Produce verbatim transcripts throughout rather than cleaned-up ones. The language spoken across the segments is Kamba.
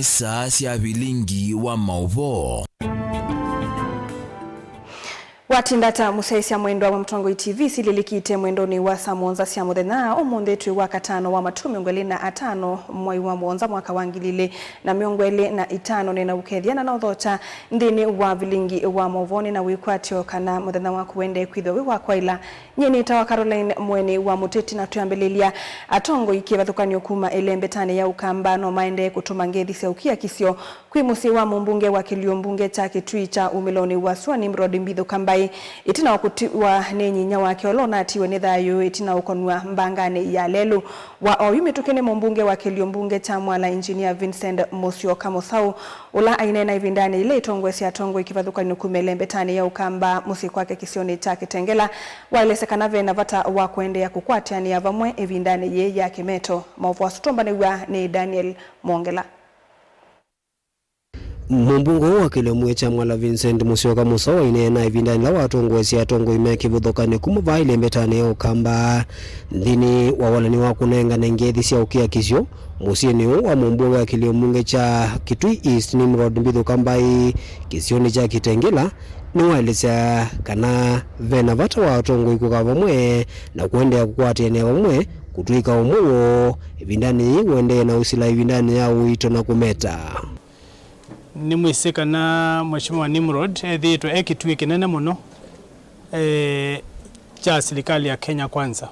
Saa sya vilingi wa maũvoo. Watinda ata mũsyaĩĩsya mwendwa wa Mũtongoi T V silĩlĩkĩte mwendonĩ wa saa mũonza sya mũthenya? Ũmũnthĩ twĩ wa katano wa matukũ mĩongo ĩlĩ na atano mwai wa mũonza mwaka wa ngili ilĩ na mĩongo ĩlĩ na itano. Nĩna ũkethya na naũthokya nthĩnĩ wa vilingi wa maũvoo. Nĩna wĩkwatyo kana mũthenya waku ũendee kwĩthĩwa wĩ wa kwaĩla. Nyie nĩtawa Caroline Mweni wa Mũteti, na twĩambĩlĩlya, atongoi kĩvathũkany'o kuma ĩlembetanĩ ya Ũkamba no maendee kũtũma ngethi sya ũkiakisyo kwĩ mũsyĩ wa mũmbunge wa kĩlio mbunge kya Kĩtui kya umĩlonĩ wa sua Nimrod Mbithu Kambai, ĩtina wa kũtiwa nĩ nyinya wake ũla ũnatiwe nĩ thayũ ĩtina wa ũkonw'a mbanganĩ ya lelũ. Wa oyu mĩtũkĩ nĩ mũmbunge wa kĩlio mbunge kya Mwala Engineer Vincent Musyoka Mũsaũ, ũla aineena ĩvindanĩ yĩla ĩtongoesya atongoi kĩvathũkany'o kuma ĩlembetanĩ ya Ũkamba mũsyĩ kwake kĩsionĩ kya Kĩtengela, waelesya kana ve na vata wa kũendeea kũkwatĩanĩa vamwe ĩvindanĩ yĩĩ ya kĩmeto. Maũvoo asu tũmbanĩw'a nĩ Daniel Mwongela. Mũmbunge ũũ wa kĩlio mbunge kya Mwala Vincent Musyoka Mũsaũ aineena ĩvindanĩ yĩla watongoesya atongoi me kĩvathũkany'o kuma vaa ĩlembetanĩ ya Ũkamba nthĩnĩ wa walany'o wa kũnengane ngethi sya ũkiakisyo mũsyĩnĩ ũũ wa mũmbunge wa kĩlio mbunge kya Kitui East Nimrod Mbithu Kambai kĩsionĩ kya Kitengela, nĩwaelesya kana ve na vata wa atongoi kũka vamwe na kũendeea kũkwatĩanĩa vamwe kũtw'ĩka ũmwe woo ĩvindanĩ yĩĩ ũendee na ũsila ĩvindanĩ ya ũito na kũmeta. Nĩmwĩsĩ kana Mheshimiwa Nimrod ethĩĩtwe e kĩtuĩ kĩnene mũno, eh, kya silikalĩ ya Kenya Kwanza.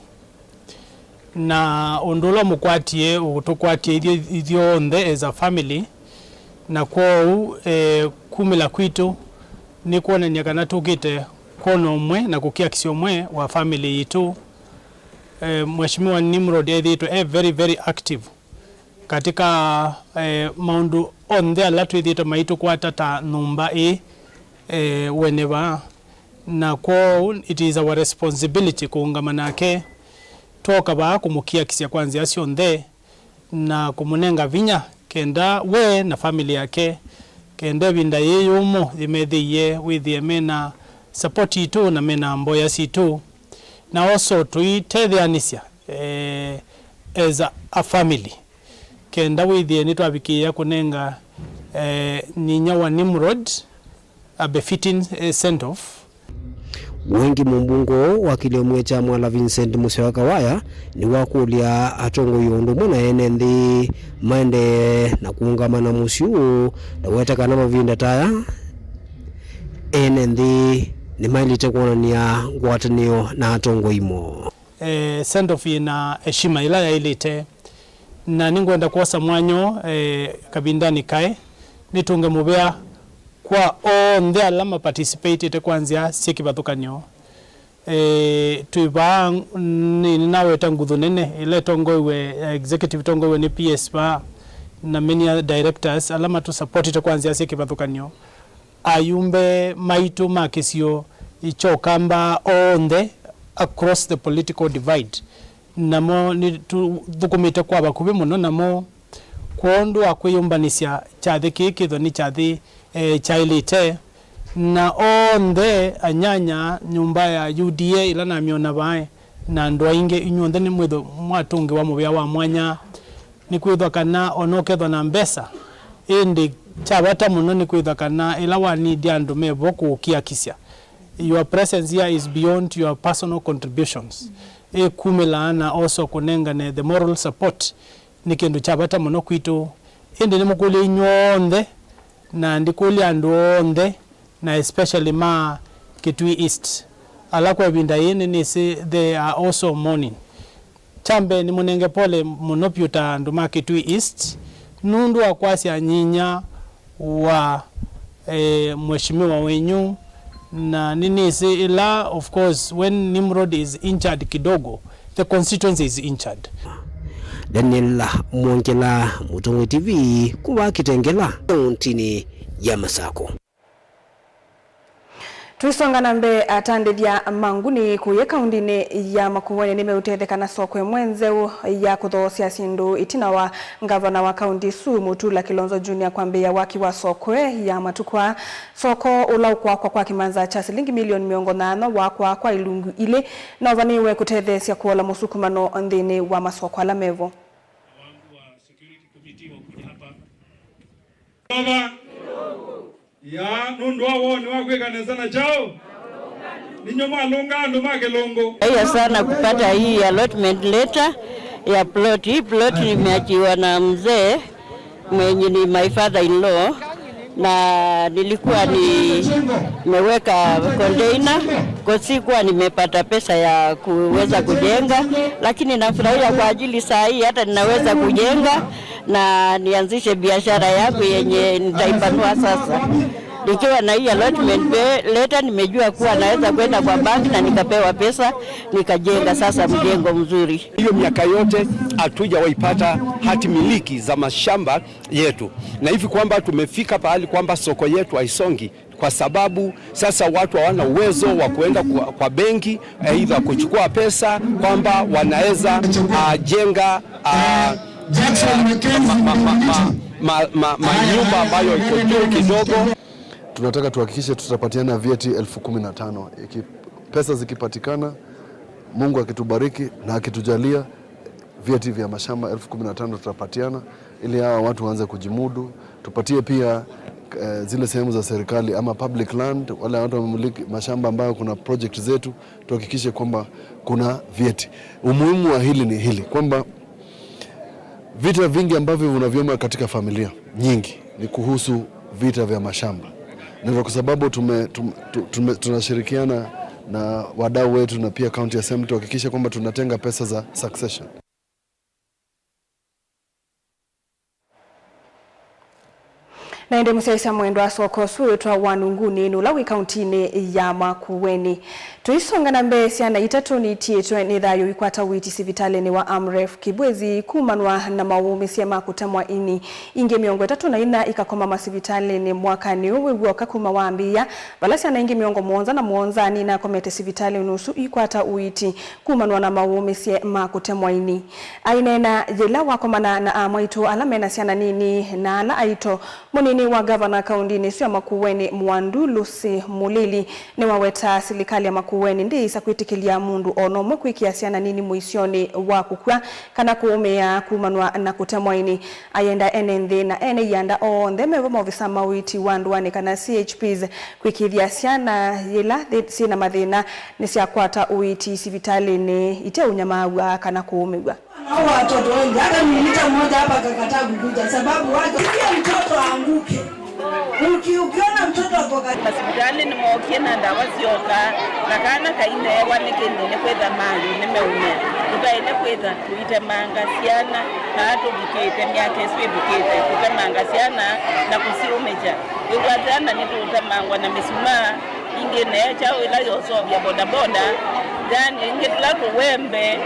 Na ũndũ ũla ũmũkwatie ũtũkwatie ithyĩ, ithyonthe as a family, na kwoou, eh, kumĩla kwitũ nĩ kwonany'a kana tũkĩte kwona ũmwe na kũkiakisya ũmwe wa family yitũ. Eh, Mheshimiwa Nimrod ethĩĩtwe e very, very active katika, eh, maũndũ onthe ala twĩthĩĩtwe maitũkwata ta nyũmba ĩĩ, eh, wene vaa. Na kwoou it is our responsibility kũũngama nake twoka vaa kũmũkiakisya kwa nzĩa syonthe na kũmũnenga vinya kenda we na family yake, kenda ĩvinda yĩĩ yũmũ yĩmethĩie wĩthĩe mena support itũ na mena mboya sitũ. Na also tũitetheanĩsya, eh, as a, a family, kenda wĩthĩe nĩtwavikĩĩa kũnenga, eh, nyinya wa Nimrod a befitting, eh, send off. Ĩngĩ mũmbunge ũũ wa kĩlio mbunge kya Mwala Vincent Musyoka Kawaya nĩwakũlya atongoi o ũndũ ũmwe na ene nthĩ maendee na kũũngama na mũsyĩ ũũ, na weta kana mavinda ta aya ene nthĩ nĩmaĩlĩte kwonany'a ngwatanĩo na atongoi moo. Eh, send off yĩna heshima ĩla yaĩlĩte. Na nĩngwenda kwosa mwanya ũũ, eh, kavindanĩ kaĩ nĩtũnge mũvea kwa onthe ala ma participatĩte kwa nzĩa syĩ kĩvathũkany'o. Eh, twĩ vaa, nĩ, nĩnaweta nguthu nene ĩla ĩtongoiwe, eh, executive ĩtongoiwe nĩ P S vaa, na many other directors ala matũsupportĩte kwa nzĩa syĩ kĩvathũkany'o. Ayumbe maitũ ma kĩsio kya Ũkamba onthe across the political divide, namo nĩtũthũkũmĩte kwa vakuvĩ mũno namo kwondũ wa kwĩyũmbanĩsya kyathĩ kĩĩ kĩthwe nĩ kyathĩ, eh, kyaĩlĩte. Na onthe anyanya nyũmba ya U D A ĩla namyona vaa, na andũ aingĩ inyw'onthe nĩmwĩthwe mwatũngĩwa mũvea wa mwanya. Nĩkwĩthwa kana o na ũkethwa na mbesa, ĩndĩ kya vata mũno nĩkwĩthwa kana ĩla wanidi andũ me vo kũũkiakisya, your presence here is beyond your personal contributions. Ĩkumĩlaa na also kũnengane the moral support nĩ kĩndũ kya vata mũno kwitũ. Ĩndĩ nĩmũkũlye inyw'onthe, na ndikũlya andũ onthe, na especially ma Kitui East, ala kwa ĩvinda yĩĩ nĩnĩsĩ they are also mourning. Kya mbee, nĩmũnenge pole mũno vyũ ta andũ ma Kitui East nũndũ wa kwasya nyinya wa, eh, mheshimiwa wenyu, na nĩnĩsĩ ĩla, of course, when Nimrod is injured kidogo, the constituency is injured. Daniel Mwongela, Mũtongoi T V, kuma Kitengela, kauntinĩ ya Masako. Tũisonga na mbee, atandĩthya ma nguni kũya kaundinĩ ya Makueni nĩmeũtetheka na soko ĩmwe nzeũ ya kũthoosya syĩndũ ĩtina wa ngavana wa kaunti ĩsu Mutula Kilonzo Junior kwambĩĩa waki wa soko ya matukũ aa. Soko ũla ũkwakwa kwa kĩmanza kya silingi milioni mĩongo nyanya wakwa kwa ilungu ilĩ na ũvanĩĩwe kũtetheesya kũola mũsukumano nthĩnĩ wa masoko ala mevo. Baba. Ya, nũndũ wa woni wa kwĩka nesa na kyaũ? Ninyo mwalũnga andũ ma kĩlũngũ. Haya sana kupata hii allotment letter ya plot. Hii plot nimeachiwa na mzee mwenye ni my father in law, na nilikuwa nimeweka container kwa sikuwa nimepata pesa ya kuweza kujenga, lakini nafurahia kwa ajili saa hii hata ninaweza kujenga na nianzishe biashara yangu yenye nitaipanua sasa. Nikiwa na hii allotment pe-, letter, nimejua kuwa naweza kwenda kwa bank na nikapewa pesa, nikajenga sasa mjengo mzuri. Hiyo miaka yote hatujawahi pata hati miliki za mashamba yetu, na hivi kwamba tumefika pahali kwamba soko yetu haisongi kwa sababu sasa watu hawana uwezo wa kuenda kwa, kwa benki, aidha kuchukua pesa kwamba wanaweza, ah, jenga, ah, Jackson Mackenzie ma, ma, ma, Ndung'unyicho. Ma, ma, ma, manyumba ambayo iko juu kidogo. Tunataka tuhakikishe tutapatiana vyeti elfu kumi na tano. Iki-, pesa zikipatikana, Mungu akitubariki na akitujalia, vyeti vya mashamba elfu kumi na tano tutapatiana ili hawa watu waanze kujimudu. Tupatie pia, eh, zile sehemu za serikali ama public land, wale watu wamiliki mashamba ambayo kuna project zetu, tuhakikishe kwamba kuna vyeti. Umuhimu wa hili ni hili, kwamba vita vingi ambavyo unavyoona katika familia nyingi ni kuhusu vita vya mashamba. Na ndio kwa sababu tume-, tume-, tu-, tume-, tunashirikiana na wadau wetu na pia County Assembly tuhakikishe kwamba tunatenga pesa za succession. Na ĩndĩ mũsyaĩĩsya mwendwa, soko ũsu wĩtwa wa Nungunĩ nĩ ũla wĩ kauntinĩ ya Makueni. Tũisonga na mbee, syana itatũ nitiĩtwe nĩ thayũ ikwata ũiiti sivitalĩnĩ wa Amref Kibwezi kumanwa na mawũmĩsye ma kũtemwa ini. Ingĩ mĩongo ĩtatũ na ina ikakoma masivitalĩnĩ mwakanĩ ũũ wĩ w'oka kuma wambĩĩa, vala syana ingĩ mĩongo mũonza na mũonza ninakomete sivitalĩnĩ ũsu ikwata ũiiti kumanwa na mawũmĩsye ma kũtemwa ini. Aineena yĩla wakomana na amwaitũ ala mena syana nini na ala aito, mũnini wa ngavana kaũndĩnĩ ĩsu ya Makueni, Mwandu Lucy Mulili, nĩwawetaa silikalĩ ya Makueni ndĩĩsa kwĩtĩkĩlya mũndũ o na ũmwe kwĩkĩa syana nini mũisyonĩ wa kũkw'a kana kũũmĩa kumanwa na kũtemwa ini. Ayenda ene nthĩ na ene ianda onthe mew'a maovisa ma ũiiti wa ndũanĩ kana C H Ps kwĩkĩĩthya syana yĩla thi-, syĩ na mathĩna nĩsyakwata ũiiti sivitalĩnĩ ite ũnyamaaw'a kana kũũmĩw'a. Hao watoto wengi, hata ni lita moja hapa akakataa kukuja sababu wake. Sikia mtoto aanguke. Uki-, ukiona mtoto ako ka- Masivitalĩ nĩmookie na ndawa syoka, na kana kaineewa nĩ kĩndũ nĩ kwĩtha mayũ nĩmeũmĩa. Tũkaĩle kwĩtha tũitemanga syana, na tũvikĩte myaka ĩsu ĩvikĩte, kũtemanga syana na kũsiũmĩkya. Wĩw'a syana nĩtũtemangwa na mĩsumaa, ingĩ neekya ĩla yosovya bodaboda, yani ingĩ tũla tũwembe,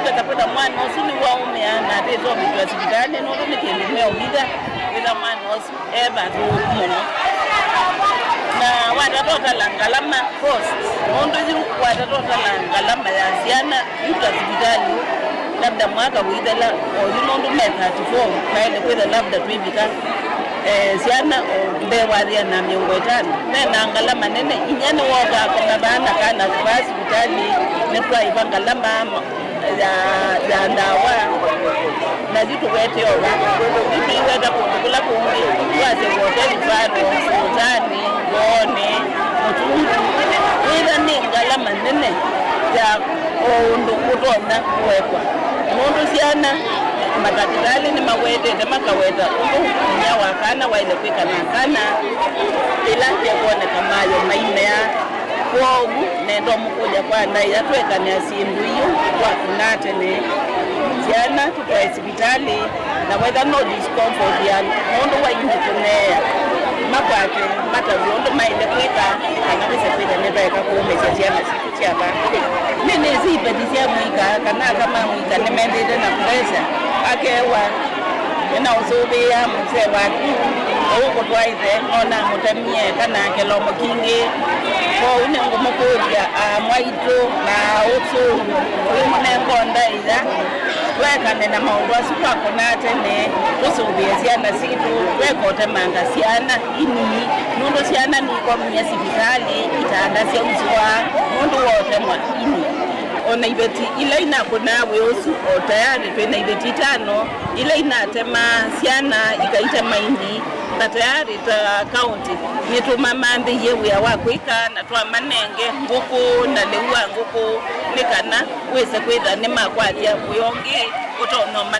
tũkesa kwĩtha mwana ũsu nĩwaũmĩa na atĩsovĩtw'a sivitalĩ nũndũ nĩ kĩndũ meũvitha, wĩtha mwana ũsu e vathũku mũno. Na watata ũtala ngalama, cost, nũndũ yu watata ũtala ngalama ya syana, yu ta sivitalĩ, labda mwaka ũithela, o yu nũndũ me thirty-four, maĩle kwĩtha labda twĩvika, eh, syana o mbee wa thĩa na mĩongo ĩtano. Me na ngalama nene, inyia nĩwoka akoma vaa na kana vaa sivitalĩ, nĩtwaĩva ngalama ya, ya ndawa, na yu tũwete ova, yu tũiweta kũndũ kũla kũngĩ, twasye wote vifaru, sultani, voonĩ, mũtungu, wĩtha nĩ ngalama nene ya o ũndũ ũtonya kũekwa. Nũndũ syana, matakĩtalĩ nĩmawetete makaweta ũndũ inyia wa kana waĩle kwĩka na kana ĩla kekwoneka mayũ maimea. Kwoou nenda ũmũkũlya kwa ndaĩa twekanĩa syĩndũ iu twakũnaa tene. Syana tũtwae sivitalĩ, na wetha no discomfort ya nũndũ wa ini kũneea, makwate matavw'e ũndũ maĩle kwĩka kana wĩse kwĩtha nĩvaeka kũũmĩsya syana sitũ sya vaa. Nĩnĩsĩ iveti sya mũika kana aka ma mũika nĩmendĩte na pressure, akewa nĩnaũsũvĩĩa mũsee waku ũũ kũtwaĩte, no namũtemie kana kĩlomo kingĩ. Kwoou nĩngũmũkũlya, aa, mwaitũ na ũsũngũ, ũimũnenga ndaĩa, twekane na maũndũ asu twakũnaa tene, tũsũvĩe syana sitũ, tweka ũtemanga syana ini, nũndũ syana nikomie sivitalĩ, itanda syausũa nũndũ wa ũtemwa ini. O na iveti ila inakũnaa wĩa ũsu, o tayarĩ twĩ na iveti itano ila inatemaa syana ikaitema ini, na tayarĩ ta kaũntĩ nĩtũmamanthiie wĩa wa kwĩka na twamanenge ngũkũ na lĩu wa ngũkũ nĩ kana wĩse kwĩtha nĩmakwatya wĩa ũngĩ ũtonya ũma-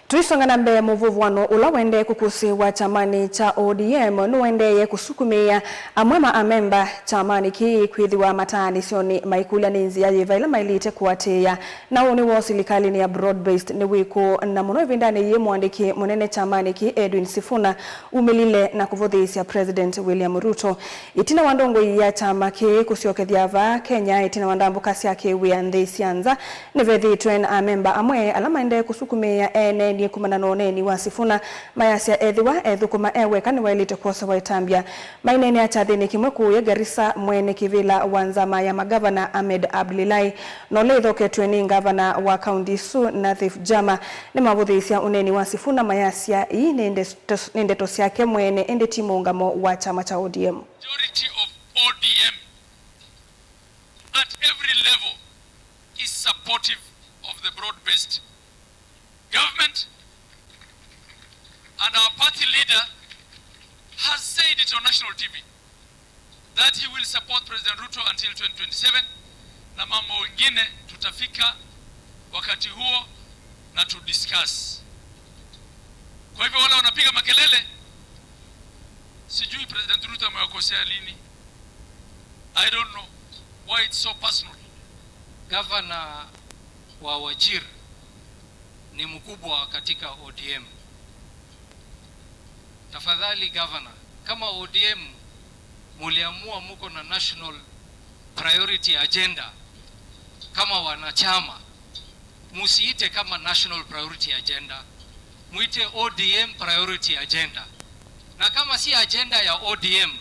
Tũisonga na mbee, mũvũvũano ũla ũendee kũkũsĩĩwa kyamanĩ kya O D M nũendeeye kũsukumĩĩa amwe ma amemba kyamanĩ kĩĩ kwĩthĩwa mataanĩsyonĩ maikũlya nĩ nzĩa yĩva ĩla maĩlĩte kũatĩĩa. Na ũũ nĩ woo silikalĩnĩ ya broad based nĩ wĩkũ, na mũno ĩvindanĩ yĩĩ mũandĩki mũnene kyamanĩ kĩĩ Edwin Sifuna umĩlile na kũvũthĩĩsya President William Ruto. Ĩtina wa ndongoi ya kyama kĩĩ kũsyokethya vaa Kenya ĩtina wa ndambũka sya kĩwĩa nthĩ sya nza, nĩvethĩĩtwe na amemba amwe ala maendee kũsukumĩĩa eeneenie kumana na ũneeni wa Sifuna, mayasya ethĩwa ethũkũma e weka nĩwaĩlĩte kwosewa ĩtambya. Maineenea kyathĩnĩ kĩmwe kũũya Garissa, mwene kĩvĩla wa nzama ya magavana Ahmed Abdullahi, na ũla ĩthoketw'e nĩ ngavana wa kaunti ĩsu Nathif Jama, nĩmavũthĩĩsya ũneeni wa Sifuna mayasya ii nĩ ndeto, nĩ ndeto syake mwene, ĩndĩ ti mũũngamo wa kyama kya O D M. Majority of O D M at every level is supportive of the broad-based government, and our party leader has said it on national T V that he will support President Ruto until twenty twenty-seven, na mambo mengine tutafika wakati huo na tu discuss. Kwa hivyo wale wanapiga makelele, sijui President Ruto amewakosea lini. I don't know why it's so personal. Gavana wa Wajir ni mkubwa katika O D M. Tafadhali gavana, kama O D M muliamua muko na national priority agenda kama wanachama, musiite kama national priority agenda, muite O D M priority agenda. Na kama si agenda ya O D M,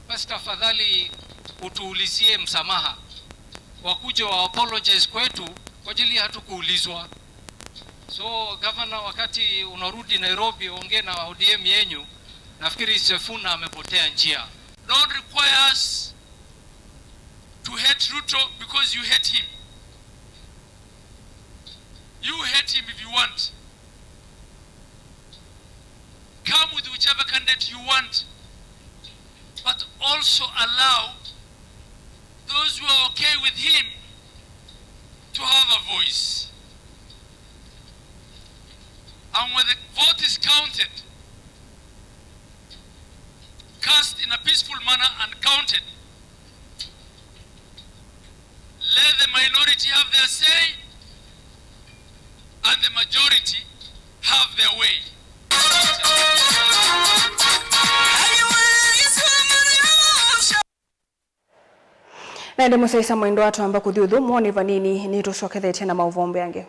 basi tafadhali utuulizie msamaha, wakuje wa apologize kwetu kwa ajili hatukuulizwa. So, Governor, wakati unarudi Nairobi, ongea na O D M yenyu. Nafikiri Sifuna amepotea njia. Don't require us to hate Ruto because you hate him. You hate him if you want. Come with whichever candidate you want, but also allow those who are okay with him to have a voice. And when the vote is counted, cast in a peaceful manner and counted, let the minority have their say and the majority have their way. Na ĩndĩ mũsyaĩĩsya mwendwa, twamba kũthi ũthũmũonĩ vanini, nĩtũsyokethetye na maũvoo mbee angĩ.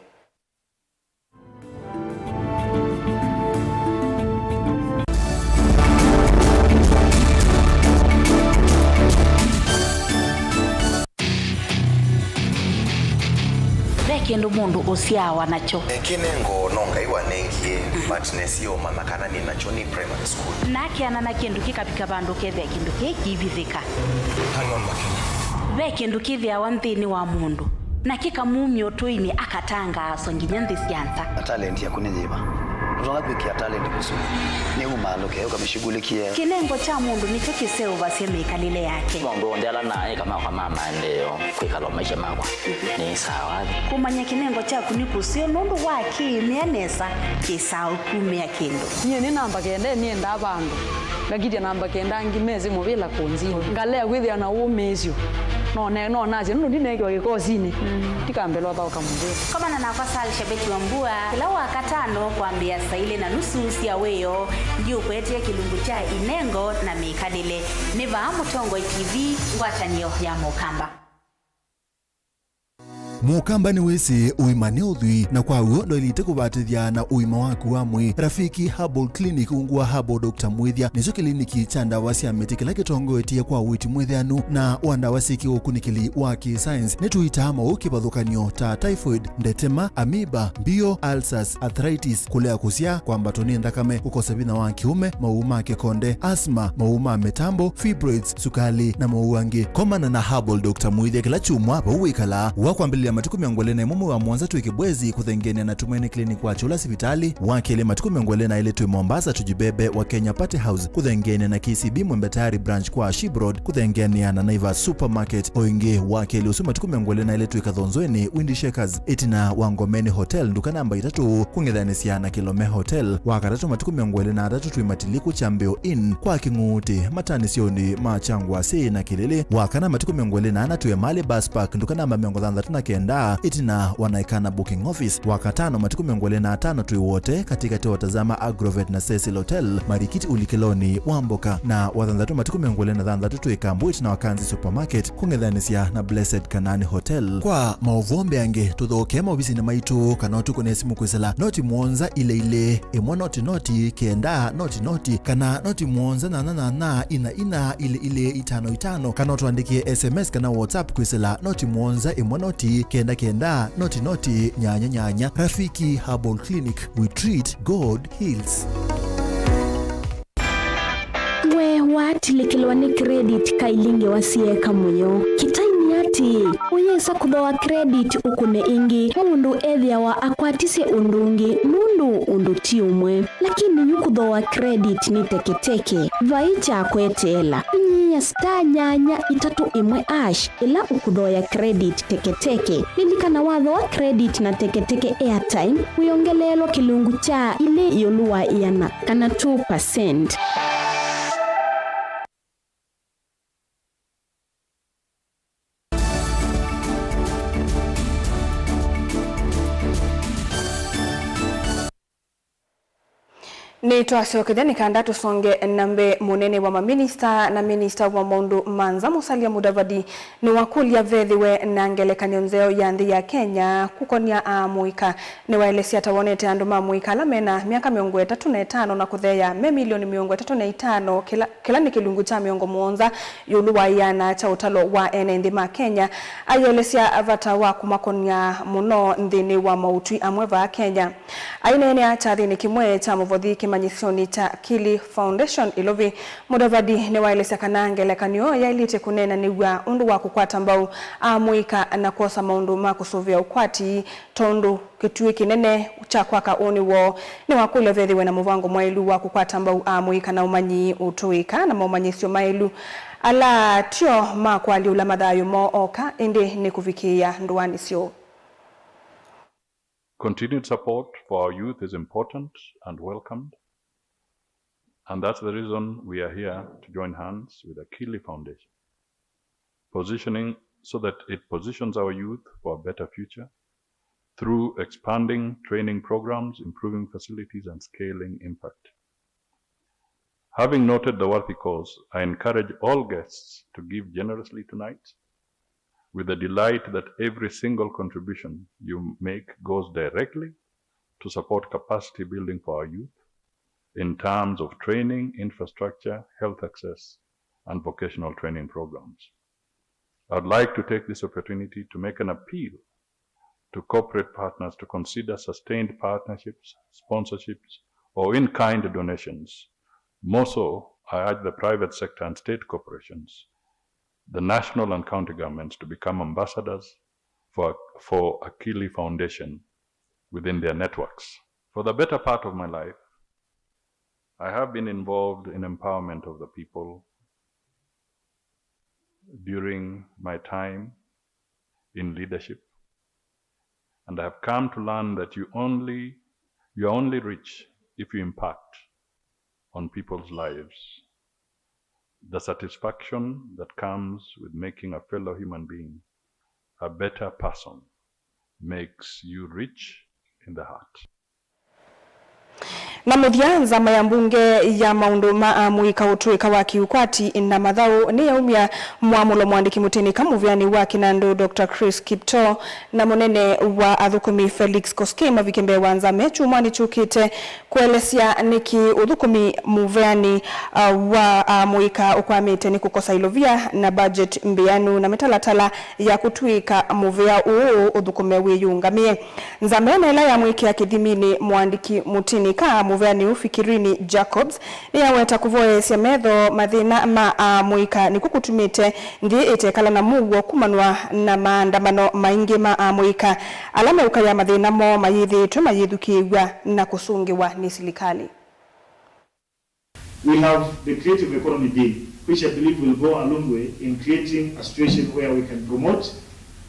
Ve kĩndũ mũndũ ũsyaawa nakyo. Kĩnengo no Ngai wanengie, but nesie ũmanya kana nĩ nakyo nĩ primary school. Nakeana na kĩndũ kĩkavika vandũ kethĩa kĩndũ kĩĩ kĩivithĩka. Hang on, Makena. Ve kĩndũ kĩthĩawa nthĩnĩ wa mũndũ, na kĩkamumya ũtũinĩ akatangaaswa nginya nthĩ sya nza. Na talent yaku nĩ yĩva? Ũtonya kwĩkĩa talent kũsu nĩ umaalũke ũkamĩshughulikie. Kĩnengo kya mũndũ nĩkyo kĩseũvasya mĩkalĩle yake. Maũndũ onthe ala naĩ kamakwa ma maendeeo kwĩkala o maisha makwa nĩ sawa. Kũmanya kĩnengo kyaku nĩ kũseo nũndũ wa kĩĩmĩa nesa kĩsaa ũkumĩa kĩndũ. Nyie nĩ namba kenda nĩendaa vandũ. Ngakitya namba kenda angĩ mesĩ mũvĩla kũnzini. Ngalea kwĩthĩa na ũmĩĩsyo. No ne-, no nasye nũndũ ndineekiwa kĩkosinĩ. Ndikambĩlwa thaũka mũvĩla. Komana nakwa Sal Shabeti wa Mbua kĩla Wakatano kwambĩĩa saa ilĩ na nusu sya wĩoo. Ndiũkwetie kĩlungu kya inengo na mĩkalĩle. Nĩ vaa Mũtongoi T V, ngwatanĩo ya Mũkamba. Mũkamba nĩwĩsĩ ũima nĩ ũthwii, na kwa w'o ndwaĩlĩte kũvatĩthya na ũima waku wa mwĩĩ. Rafiki Herbal Clinic ungu wa Herbal Doctor Mwĩthya nĩkyo kĩliniki kya ndawa sya mĩtĩ kĩla kĩtongoetye kwa ũiiti mwĩthĩanu na wa ndawa syĩ kĩũkunĩkĩli wa kĩ-science. Nĩtũitaa maũũ kĩvathũkany'o ta typhoid, ndetema, amoeba, mbio, ulcers, arthritis, kũlea kũsyaa, kwambatwa nĩ nthakame, kũkosa vinya wa kĩũme, maũũ ma kĩkonde, asthma, maũũ ma mĩtambo, fibroids, sukali, na maũũ angĩ. Komana na Herbal Doctor Mwĩthya kĩla kyumwa vau wĩkalaa. Wa kwambĩlĩlya matukũ mĩongo ĩlĩ na ĩmwe mwei wa mũonza twĩ Kibwezi kũthengeania na Tumaini Clinic wa Kyũla sivitalĩ. Wa kelĩ matukũ mĩongo ĩlĩ na elĩ twĩ Mombasa Tujibebe wa Kenya Party House kũthengeania na K C B Mwembe Tayari branch kwa Ship Road kũthengeania na Naivas Supermarket. O ĩngĩ wa kelĩ ũsu matukũ mĩongo ĩlĩ na elĩ twĩ Kathonzoeni Windy Shakers ĩtina wa Ngomeni Hotel nduka namba itatũ kũng'ethanĩsya na Kilome Hotel. Wa katatũ matukũ mĩongo ĩlĩ na atatũ twĩ Matiliku Kyambĩo Inn kwa Kĩng'uutĩ matanĩsyonĩ ma Kyangwasĩ na Kĩlĩlĩ. Wa kana matukũ mĩongo ĩlĩ na ana twĩ Emali Bus Park nduka namba mĩongo thanthatũ na kenda ĩtina wa Naikana Booking Office. Wa katano matukũ mĩongo ĩlĩ na atano twĩ Wote katĩkatĩ wa Tazama Agrovet na Cecil Hotel marikiti ũlikĩlonĩ wa mboka. Na wa thanthatũ matukũ mĩongo ĩlĩ na thanthatũ twĩ Kambu ĩtina wa Kanzi Supermarket kũng'ethanĩsya na Blessed Kanani Hotel. Kwa maũvoo mbeange, tũthokee maovisinĩ maitũ kana ũtũkũne simũ kwĩsĩla noti mũonza ilĩ ilĩ ĩmwe noti noti kenda noti noti kana noti mũonza nyanya nyanya ina ina ilĩ ilĩ itano itano, kana ũtũandĩkĩe S M S kana WhatsApp kwĩsĩla noti mũonza ĩmwe noti kenda kenda noti noti nyanya nyanya. Rafiki Herbal Clinic, we treat, God heals. We watilĩkĩlwa nĩ credit kailingĩ wa syĩeka mũyo. Kĩtai nĩ atĩ, ũyĩsa kũthooa credit ũkũne ĩngĩ, maũndũ ethĩawa akwatisye ũndũ ũngĩ, nũndũ ũndũ ti ũmwe. Lakini yu kũthooa credit nĩ teketeke, vai kya kweteela. Vinyĩĩa star nyanya itatũ ĩmwe hash ĩla ũkũthooya credit teketeke. Lilikana wathooa credit na teketeke airtime, wĩongeleelwa kĩlungu kya ilĩ ĩũlũ wa ĩana, kana two percent. Nĩtwasyokethya nĩ kanda tũsonge na mbee. Mũnene wa maminista na minista wa maũndũ ma nza Musalia Mudavadi nĩwakũlya vethĩwe na ngelekany'o nzeo ya nthĩ ya Kenya kũkonya amũika. Nĩwaelesya ta wonete andũ ma mũika ala mena myaka mĩongo ĩtatũ na ĩtano na kũtheea me milioni mĩongo ĩtatũ na itano, kĩla, kĩla nĩ kĩlungu kya mĩongo mũonza ĩũlũ wa ĩana kya ũtalo wa ene nthĩ ma Kenya. Aielesya vata wa kũmakonya mũno nthĩnĩ wa maũtwi amwe vaa Kenya. Aineenea kyathĩnĩ kĩmwe kya mũvothi kĩmanyĩsyonĩ kya Kili Foundation Ilovi, Mudavadi nĩwaelesya kana ngelekany'o yaĩlĩte kũneenanĩw'a ũndũ wa kũkwata mbau amũika na kwosa maũndũ ma kũsũvĩa ũkwati, tondũ kĩtuĩ kĩnene kya kwaka ũnĩ woo. Nĩwakũlya vethĩwe na mũvango mwaĩlu wa kũkwata mbau amũika na ũmanyi ũtũĩka na maũmanyĩsyo maĩlu ala tyo ma kũalyũla mathayũ moo oka, ĩndĩ nĩ kũvikĩĩa ndũanĩ syoo. Continued support for our youth is important and welcomed, and that's the reason we are here to join hands with Akili Foundation, positioning so that it positions our youth for a better future through expanding training programs, improving facilities, and scaling impact. Having noted the worthy cause, I encourage all guests to give generously tonight, with the delight that every single contribution you make goes directly to support capacity building for our youth in terms of training, infrastructure, health access, and vocational training programs. I'd like to take this opportunity to make an appeal to corporate partners to consider sustained partnerships, sponsorships, or in-kind donations. More so, I urge the private sector and state corporations, the national and county governments to become ambassadors for, for Akili Foundation within their networks. For the better part of my life, I have been involved in empowerment of the people during my time in leadership, and I have come to learn that you only, you are only rich if you impact on people's lives. The satisfaction that comes with making a fellow human being a better person makes you rich in the heart. Na mũthya, nzama ya mbunge ya maũndũ ma amũika, ũtũĩka wa kĩũkwati na mathaũ nĩyaumya mwamũlo mwandĩki mũtĩnĩka mũvĩanĩ wa kĩnandũ Doctor Chris Kiptoo na mũnene wa athũkũmi Felix Koskei mavike mbee wa nzama kyumwanĩ kyũkĩte kũelesya nĩkĩ ũthũkũmi mũvĩanĩ, uh, wa amũika ũkwamĩte nĩ kũkosa ilovia na budget mbĩanu na mĩtalatala ya kũtw'ĩka mũvĩa ũũ ũthũkũme wĩyũngamĩe. Nzama ĩla yamwĩkĩa kĩthiminĩ mũandĩki mũtĩnĩka mũvĩanĩ ũũ Fikirini Jacobs nĩyaweta kũvoyesya metho mathĩna ma amũika nĩkw'o kũtumĩte nthĩ ĩtekala na mũuo kumanwa na maandamano maingĩ ma amũika ala meũkaya mathĩna moo mayĩthĩĩtwe mayĩthukĩĩw'a na kũsũngĩwa nĩ silikalĩ. We have the Creative Economy Bill, which I believe will go a long way in creating a situation where we can promote,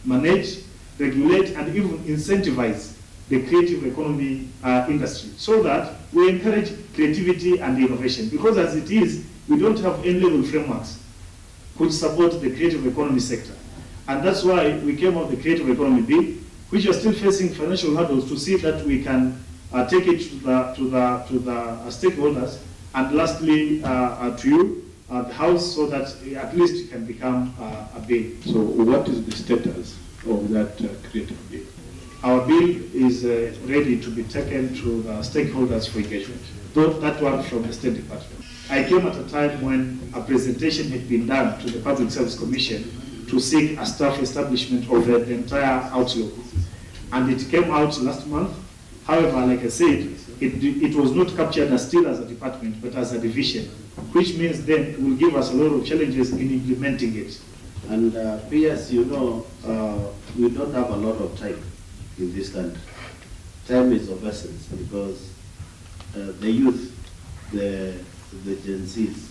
manage, regulate, and even incentivize the creative economy, uh, industry, so that we encourage creativity and innovation. Because as it is, we don't have any legal frameworks which support the creative economy sector. And that's why we came out with the Creative Economy Bill, which are still facing financial hurdles to see that we can, uh, take it to the, to the, to the, uh, stakeholders, and lastly, uh, uh, to you, uh, the House, so that, uh, at least it can become, uh, a bill. So what is the status of that, uh, Creative Bill? Our bill is, uh, ready to be taken to the stakeholders for engagement. Though that one from the State Department. I came at a time when a presentation had been done to the Public Service Commission to seek a staff establishment of the entire outlook. And it came out last month. However, like I said, it, it was not captured as still as a department, but as a division, which means then it will give us a lot of challenges in implementing it. And, uh, P S, you know, uh, we don't have a lot of time in this country. Time is of essence because, uh, the youth, the, the Gen Zs,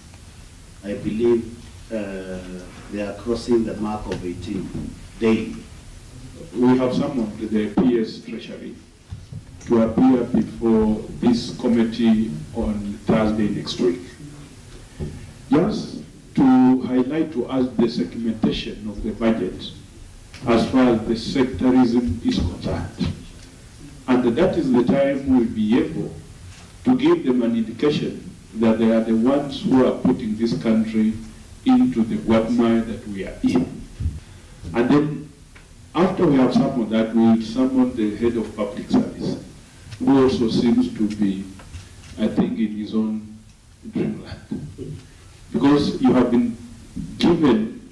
I believe, uh, they are crossing the mark of eighteen daily. We have summoned the P S Treasury to appear before this committee on Thursday next week. Just to highlight to us the segmentation of the budget as far as the sectorism is concerned. And that is the time we'll be able to give them an indication that they are the ones who are putting this country into the quagmire that we are in. And then after we have summoned that, we will summon the head of public service, who also seems to be, I think, in his own dreamland. Because you have been given,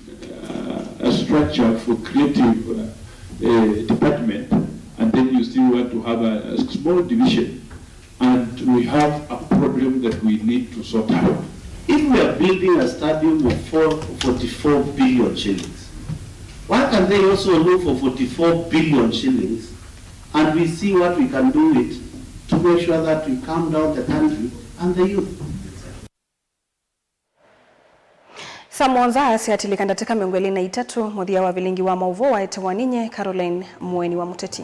uh, a structure for creative, uh, uh, department, and then you still want to have a, a small division, and we have a problem that we need to sort out. If we are building a stadium of four, forty-four billion shillings, why can they also look for forty-four billion shillings and we see what we can do it to make sure that we calm down the country and the youth? Saa mũonza syatilĩka ndatĩka mĩongo ĩlĩ na itatũ, mũthya wa vilingi wa maũvoo waetewa ninye Caroline Mũeni wa Mũteti.